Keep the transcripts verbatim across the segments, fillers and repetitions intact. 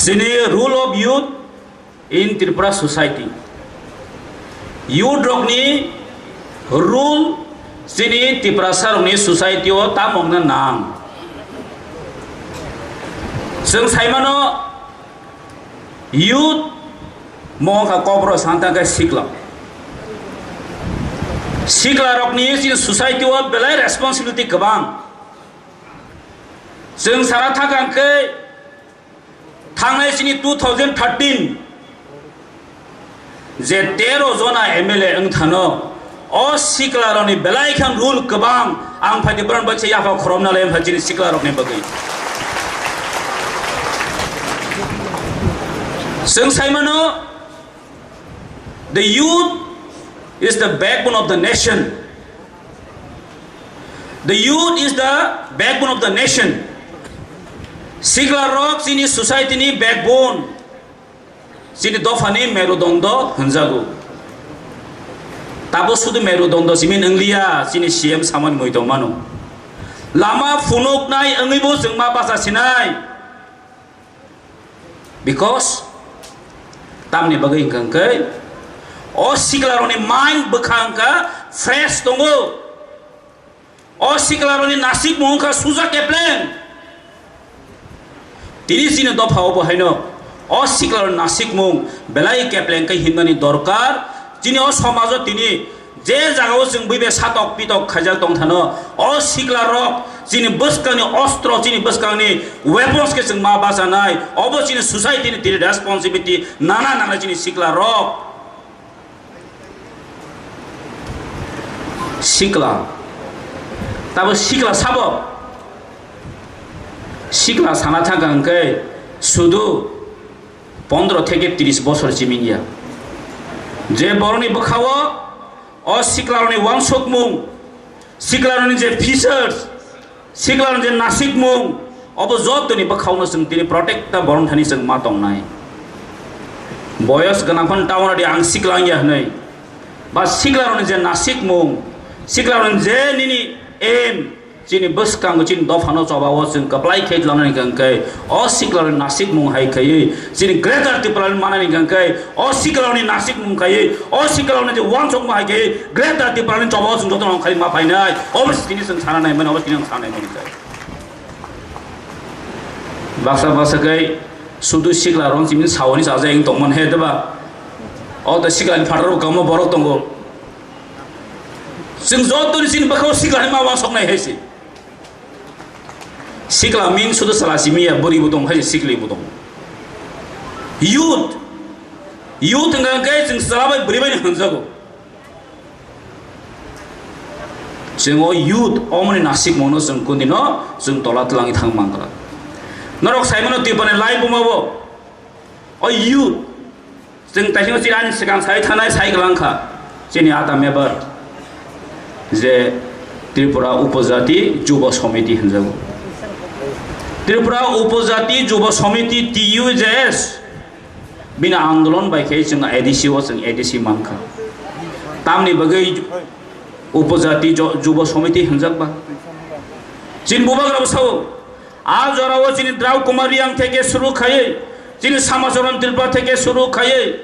Chini role of youth in Tripura society. Youth rokni role chini Tiprasa rokni society o tamo wngna nang. Chwng saimano youth mo wngkha kokborok santa khe sikla. Sikla rokni chini society o belai responsibility kwbang. Chwng sana thangkha hwnkhe thangnai chini two thousand thirteen je tero jona M L A wng thano, o sikla rokni belai khan rule kwbang, ang phaidi boron bai se yapha khoromna lai wngkha chini sikla rokni bagwi. Chwng saimano, the youth is the backbone of the nation. The youth is the backbone of the nation. Sikla rok chini society ni backbone, chini dopha ni merudondo hwnjago. Tabo sudu merudondo simi nwngliya, chini C M samani mui tongmano. Lama phunuknai wngwi bo chwng ma bacha sinai. Because tamni bagwi hwnkha hwnkhe o siklarokni mind bwkha wngkha fresh tongo. O siklarokni nasikmung wngkha suja kepleng. Tini chini dopha o bo haino o siklarokni nasikmung belai kepleng khe himnani dorkar. Chini o somajo tini je jagao chwng buibai satok pitok khaijak tong thano, o sikla rok chini bwskangni ostro, chini bwskangni weapons khe chwng ma bachanai, obo chini society ni tini responsibility nana nana chini sikla rok. Sikla, tabo sikla sabo, sikla sana thangkha hwnkhe sudu pondro theke tris bosor chiming ya. Je borokni bwkhao o siklarokni uansukmung, siklarokni je features, siklarokni je nasikmung, obo jotoni bwkhaono chwng tini protect ta borom thani chwng ma tongnai. Boyos gwnang phano ta uanadi ang sikla wngya hwnwi. Ba siklarokni je nasikmung, siklarokni je nini aim, chini bwskango, chini dophano chobao chwng kwplai khe tlangnani hwnkhe, o siklarokni nasikmung hai khaiwi, chini Greater Tipraland manani hwnkhe, o siklarokni nasikmung khaiwi, o siklarokni je uansukma hai khaiwi, Greater Tipraland chobao chwng jotono khai ma phainai, obo se tini chwng sana nai mani, obo se tini ang sana nai mani khe. Baksa baksa khe sudu siklarok chini saoni chaja wng tongmani he, diba? O to siklani phataro kwbangma borok tongo. Chwng jotoni chini bwkhao siklani ma uansuknai hai se. Sikla ming sudu chwla simi ya, bwrwi bo tong, hai sikli bo tong. Youth, youth hwnkha hwnkhe chwng chwla bai bwrwi bai ni hwnjago. Chwng o youth omoni nasikmungno chwng kundino chwng tola twlangwi thang mankha. Norok saimano Tripurani lai buma bo o youth. Chwng taisingo chini ani swkang sai thanai sai kwlang kha chini ata member je Tripura Upojati Jubo Somiti hwnjago. Tripura Upojati Jubo Somiti, T U J S, bini andolon bai khe chwng A D C o chwng A D C mankha. Tamni bagwi Upojati Jo-, Jubo Somiti hwnjak ba? Chini bubagra bo sao, a jorao chini Drau Kumar Reang theke suru khaiwi, chini Samacharan Tripura theke suru khaiwi,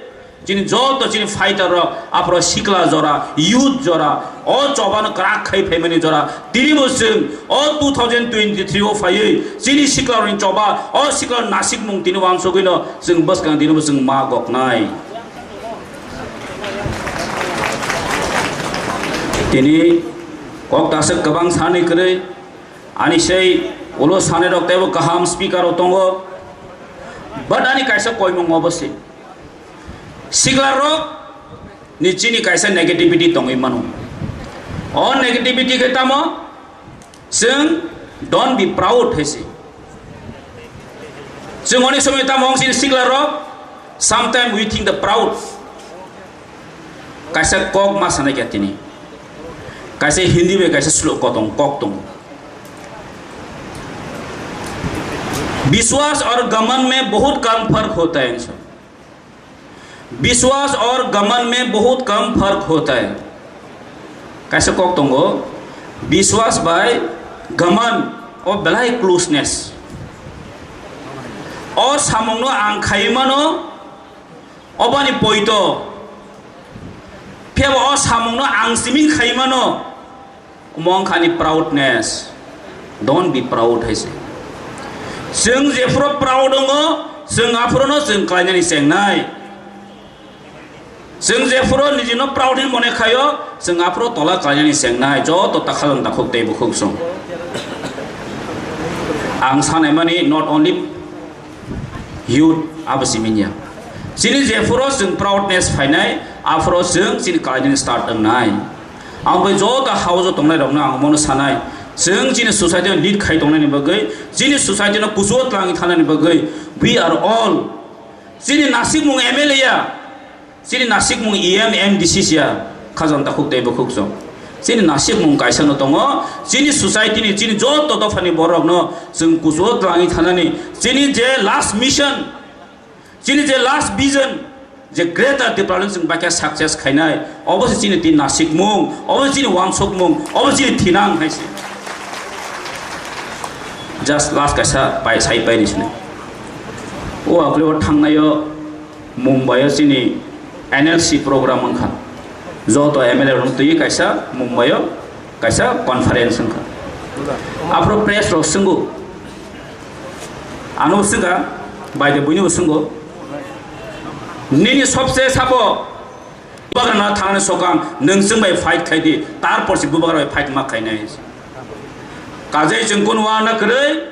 chini joto chini fighter rok, aphuru sikla jora, youth jora, o chobano kwrak khai phaimani jora, tini bo chwng o two thousand twenty-three o phaiwi chini sikla rokni choba, o sikla nasikmung tini uansugwino chwng bwskang tini bo chwng ma goknai. Tini kok ta aswk kwbang sanwi kwrwi, ani sei ulo sanai rok teibo kaham speaker rok tongo, but ani kaisa koimung obo se sikla rok ni chini kaisa negativity tongwi mano. O negativity khe tamo? Chwng don't be proud hai se. Chwng onek somoi tamo wng chini sikla rok, sometimes we think the proud. Kaisa kok ma sanai kya tini. Kaisa Hindi bai kaisa slow kotong kok tong. विश्वास और घमंड में बहुत कम फर्क होता है, sir. विश्वास और घमंड में बहुत कम फर्क होता है. Kaisa kok tongo, biswas bai ghaman o belai closeness. O samungno ang khaiwi mano, obani poito. Phiyaba o samungno ang siming khaiwi mano, omo wngkhani proudness. Don't be proud hai se. Chwng jephuru proud wngo, chwng aphuru no chwng khlainani chengnai. Chwng jephuru nijino proud hinwi mone khaio, chwng aphuru tola khlainani chengnai, joto takhajang takhuk tei bukhuk song. Ang sanaimani not only youth, abo siminya. Chini jephuru chwng proudness phainai, aphuru chwng chini khlainani start wngnai. Ang bai joto house-o tongnairokno ang omono sanai, chwng chini society-no lead khai tongnani bagwi, chini society-no kuchugo twlangwi thanani bagwi, we are all, chini nasikmung M L A ya, chini nasikmung E M, M D C ya, khajang takhuk tei bukhuk song. Chini nasikmung kaisa no tongo, chini society ni, chini joto dophani borok no chwng kuchugo twlangwi thanani, chini je last mission, chini je last vision, je Greater Tipraland chwng bakya success khainai, obo se chini tini nasikmung, obo se chini wansukmung, obo se chini thinang hai se. Just last kaisa pai, sai pai ni sini. O akli o thangnaio Mumbai o chini N L C program wngkha. Joto M L A rok twi kaisa Mumbai o kaisa conference wngkha. Aphuru press rok swngo. Ano swngkha, bai de buino swngo. Nini sobse sabo bubagra na thanani sokang nwng chwng bai fight khai di, tarpor si bubagra bai fight ma khainai. Kajai chwng kun wana kwrwi,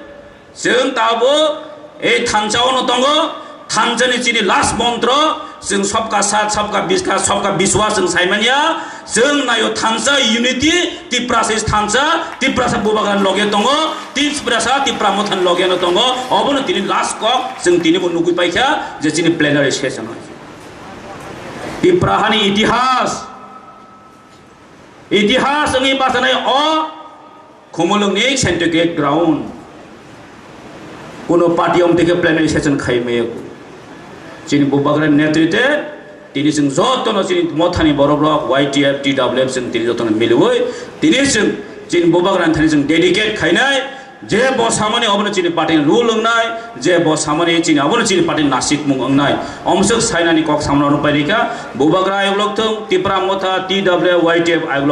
chwng tabo ei thansa ono tongo, thansa ni chini last montro, chwng sabka saath, sabka bishwas, sabka bishwas chwng saimanya, chwng nayo thansa unity, Tiprasa is thansa, Tiprasa bubagra loge tongo, Tiprasa, Tipra motha loge no tongo, obono tini last kok, chwng tini bo nugwi paikha, je chini plenary session o. Tipra hani itihas, itihas wngwi bachanai o Khumulwngni Scientific Ground. Kuno party om teke plenary session khai maya ku. Chini bubagra netrite, tini chwng jotono chini mothani borok rok, Y T F, T W F chwng tini jotono miliwi, tini chwng chini bubagra thani chwng dedicate khainai, je bo samani obono chini party rule wngnai, je bo samani chini obono chini party nasikmung wngnai. Omswk sainani kok samano rwpai rikha, bubagra ayok lokthung, Tipra motha, T W F, Y T F ayok